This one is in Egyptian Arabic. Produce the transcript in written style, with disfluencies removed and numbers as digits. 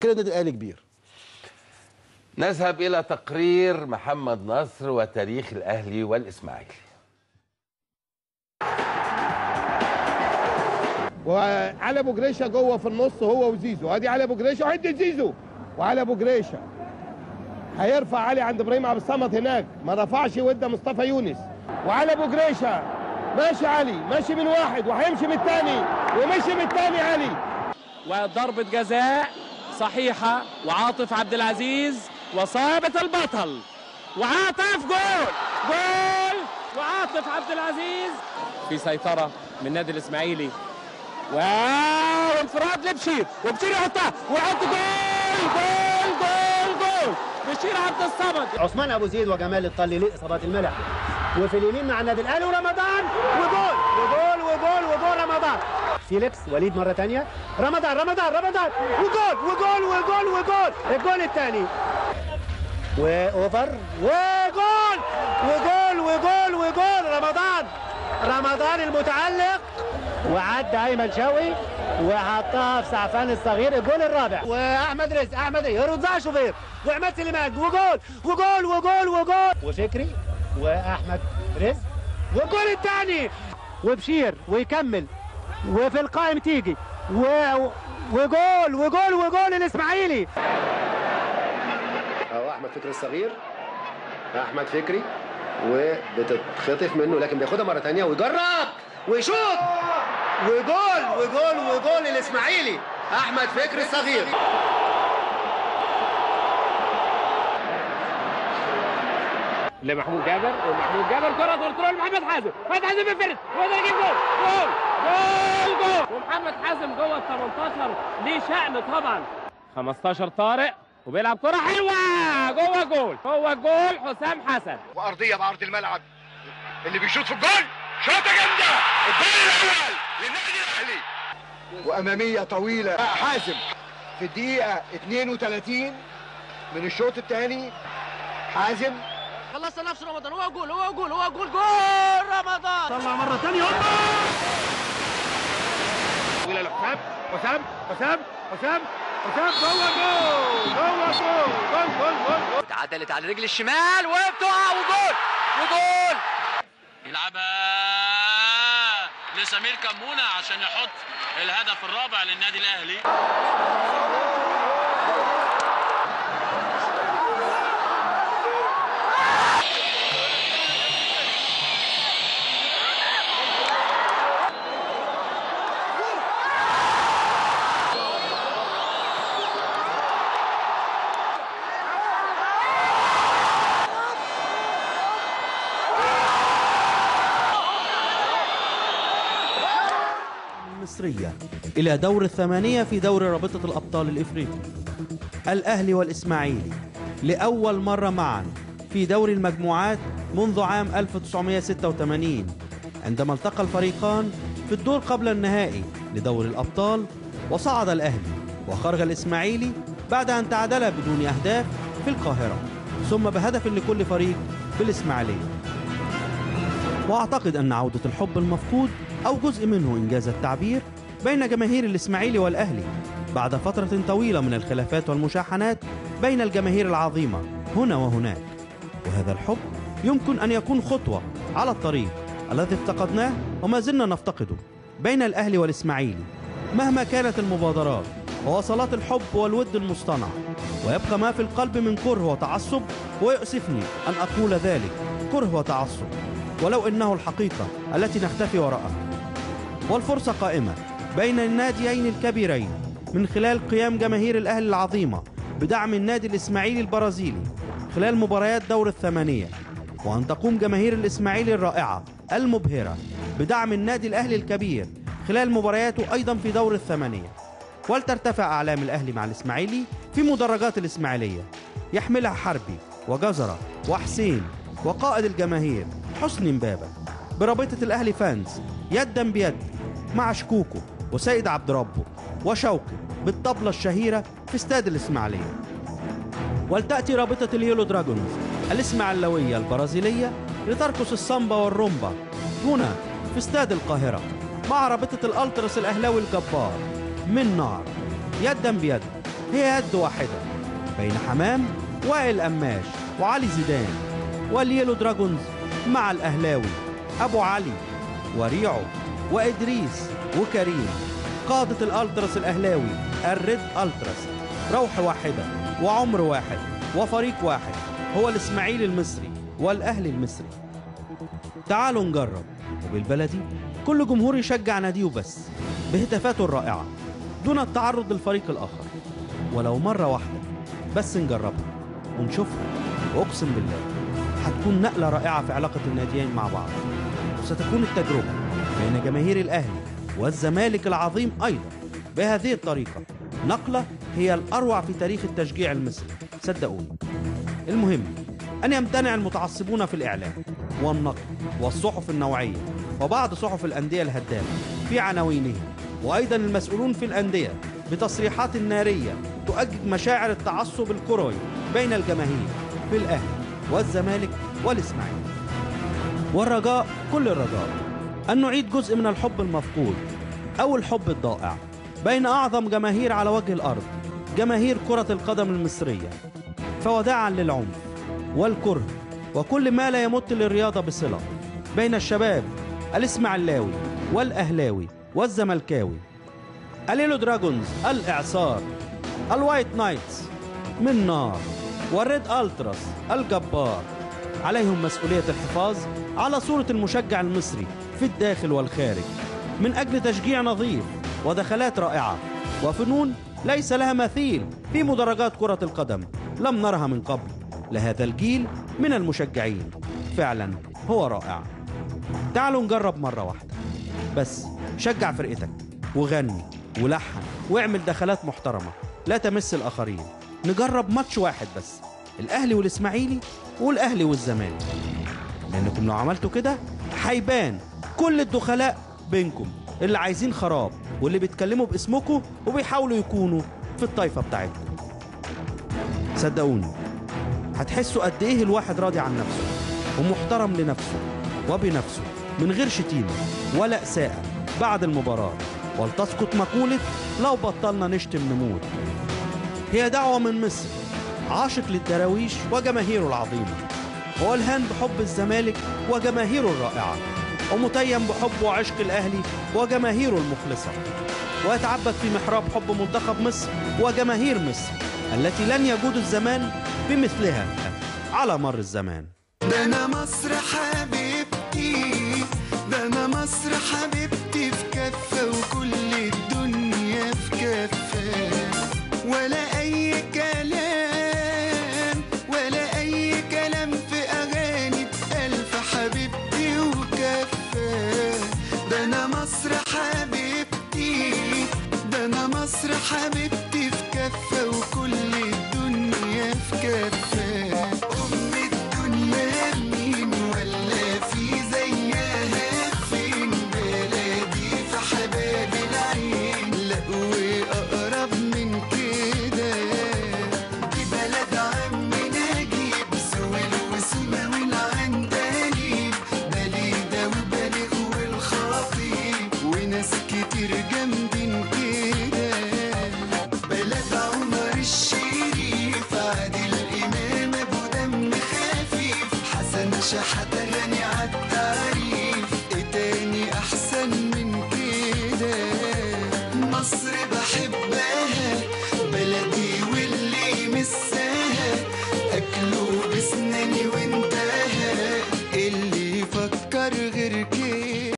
كده النادي الاهلي كبير. نذهب الى تقرير محمد نصر وتاريخ الاهلي والاسماعيلي. وعلي ابو جريشه جوه في النص هو وزيزو، ادي علي ابو جريشه وعند زيزو وعلي ابو جريشه هيرفع علي عند ابراهيم عبد الصمد هناك، ما رفعش وادى مصطفى يونس. وعلي ابو جريشه ماشي، علي ماشي من واحد وهيمشي من الثاني، ومشي من الثاني علي. وضربة جزاء صحيحة، وعاطف عبد العزيز وصابت البطل، وعاطف جول جول، وعاطف عبد العزيز في سيطرة من نادي الإسماعيلي، وانفراد لبشير، وبشير يحطها ويحط جول جول جول جول، بشير عبد الصمد. عثمان ابو زيد وجمال الطلي لاصابات الملعب، وفي اليمين مع النادي الاهلي ورمضان، وجول وجول وجول وجول رمضان. فيليكس وليد مرة ثانية، رمضان رمضان رمضان، وجول وجول وجول وجول، الجول الثاني، و over، وجول وجول وجول وجول رمضان، رمضان المتعلق، وعدى ايمن شوقي وحطها في سعفان الصغير، الجول الرابع. واحمد رزق، احمد يرد شوبير وعماد سليمان، وجول وجول وجول وجول، وفكري واحمد رزق، والجول الثاني، وبشير ويكمل، وفي القائم تيجي، وجول وجول وجول الاسماعيلي. اهو احمد فكري الصغير، احمد فكري وبتتخطف منه لكن بياخدها مرة ثانية ويجرب ويشوط، وجول وجول وجول الاسماعيلي، احمد فكري الصغير. لمحمود جابر، ومحمود جابر كره control محمد حازم، محمد حازم بيفرد ويقدر يجيب جول جول جول جول، ومحمد حازم جوه ال 18 ليه شأن طبعا. 15 طارق وبيلعب كره حلوة جوه جول، جوه جول حسام حسن، وارضيه بعرض الملعب اللي بيشوط في الجول، شوطه جامدة، الجول الاول للنادي الاهلي، واماميه طويلة حازم في الدقيقة 32 من الشوط الثاني. حازم خلص نفسه رمضان، هو جول هو جول هو جول، جول رمضان، طلع مرة ثانية، هوبا طويلة لحسام، حسام حسام حسام حسام، جوه جول جوه جول جول جول جول، اتعدلت على رجل الشمال وبتقع، وجول وجول، يلعبها لسمير كمونة عشان يحط الهدف الرابع للنادي الأهلي. المصرية إلى دور الثمانية في دور رابطة الأبطال الإفريقي. الأهلي والإسماعيلي لأول مرة معا في دور المجموعات منذ عام 1986، عندما التقى الفريقان في الدور قبل النهائي لدور الأبطال، وصعد الأهلي وخرج الإسماعيلي بعد أن تعادل بدون أهداف في القاهرة، ثم بهدف لكل فريق بالإسماعيلية. وأعتقد أن عودة الحب المفقود أو جزء منه إنجاز التعبير بين جماهير الإسماعيلي والأهلي بعد فترة طويلة من الخلافات والمشاحنات بين الجماهير العظيمة هنا وهناك، وهذا الحب يمكن أن يكون خطوة على الطريق الذي افتقدناه وما زلنا نفتقده بين الأهلي والإسماعيلي مهما كانت المبادرات ووصلات الحب والود المصطنع، ويبقى ما في القلب من كره وتعصب، ويؤسفني أن أقول ذلك، كره وتعصب، ولو إنه الحقيقة التي نختفي وراءها. والفرصة قائمة بين الناديين الكبيرين من خلال قيام جماهير الأهلي العظيمة بدعم النادي الإسماعيلي البرازيلي خلال مباريات دور الثمانية، وأن تقوم جماهير الإسماعيلي الرائعة المبهرة بدعم النادي الأهلي الكبير خلال مبارياته أيضا في دور الثمانية. ولترتفع أعلام الأهلي مع الإسماعيلي في مدرجات الإسماعيلية يحملها حربي وجزرة وحسين وقائد الجماهير حسني مبابة برابطة الأهلي فانز يدا بيد مع شكوكو وسيد عبد ربه وشوقي بالطبلة الشهيرة في استاد الإسماعيلية. ولتأتي رابطة ال Yellow Dragons الإسماعيلاوية البرازيلية لترقص السامبا والرومبا هنا في استاد القاهرة مع رابطة الألتراس الأهلاوي الجبار من نار يدا بيد هي يد واحدة بين حمام وائل قماش وعلي زيدان، وال Yellow Dragons مع الأهلاوي أبو علي وريعو وإدريس وكريم، قادة الألتراس الأهلاوي ال Red Ultras. روح واحدة وعمر واحد وفريق واحد، هو الإسماعيلي المصري والأهلي المصري. تعالوا نجرب، وبالبلدي كل جمهور يشجع ناديه بس بهتافاته الرائعة دون التعرض للفريق الآخر، ولو مرة واحدة بس نجربها ونشوفها، وأقسم بالله هتكون نقلة رائعة في علاقة الناديين مع بعض، وستكون التجربة بين جماهير الأهلي والزمالك العظيم أيضا بهذه الطريقة نقلة هي الأروع في تاريخ التشجيع المصري، صدقوني. المهم أن يمتنع المتعصبون في الإعلام والنقد والصحف النوعية وبعض صحف الأندية الهدامة في عناوينهم، وأيضا المسؤولون في الأندية بتصريحات نارية تؤجج مشاعر التعصب الكروي بين الجماهير في الأهلي والزمالك والإسماعيلي. والرجاء كل الرجاء أن نعيد جزء من الحب المفقود أو الحب الضائع بين أعظم جماهير على وجه الأرض، جماهير كرة القدم المصرية. فوداعا للعنف والكره وكل ما لا يمت للرياضة بصلة بين الشباب الإسماعيلاوي والأهلاوي والزملكاوي. ال Yellow Dragons الإعصار، ال White Knights من نار، وال Red Ultras الجبار، عليهم مسؤولية الحفاظ على صورة المشجع المصري في الداخل والخارج من أجل تشجيع نظيف ودخلات رائعة وفنون ليس لها مثيل في مدرجات كرة القدم لم نرها من قبل لهذا الجيل من المشجعين. فعلا هو رائع. تعالوا نجرب مرة واحدة بس، شجع فرقتك وغني ولحن واعمل دخلات محترمة لا تمس الآخرين. نجرب ماتش واحد بس، الأهلي والإسماعيلي والأهلي والزمالك، لأنكم لو عملتوا كده هيبان كل الدخلاء بينكم اللي عايزين خراب واللي بيتكلموا باسمكم وبيحاولوا يكونوا في الطايفة بتاعتكم. صدقوني هتحسوا قد إيه الواحد راضي عن نفسه ومحترم لنفسه وبنفسه من غير شتيمة ولا إساءة بعد المباراة. ولتسقط مقولة لو بطلنا نشتم نموت. هي دعوة من مصر عاشق للدراويش وجماهيره العظيمة، وولهان بحب الزمالك وجماهيره الرائعة، ومتيم بحب وعشق الأهلي وجماهيره المخلصة، ويتعبد في محراب حب منتخب مصر وجماهير مصر التي لن يجود الزمان بمثلها على مر الزمان. ده أنا مصر حبيبتي، ده أنا مصر حبيبتي في كفة وكل الدنيا في كفة، ولا أي كلام ولا أي كلام في أغاني بألف حبيبتي وكفة. ده أنا مصر حبيبتي، ده أنا مصر حبيبتي في كفة وكل الدنيا في كفة. أم الدنيا مين ولا في زيها فين، بلادي في حباب العين، لا وأقرب من كده دي بلد عم نجيب، زويل وسيما والعندليب، بليدة وبالغ والخطيب وناس كتير جامدين كده. بلد عمر الشريف، عادل إمام أبو دم خفيف، حسن شحاتة غني عالتعريف، إيه تاني أحسن من كده؟ مصر بحبها بلدي واللي يمسها أكله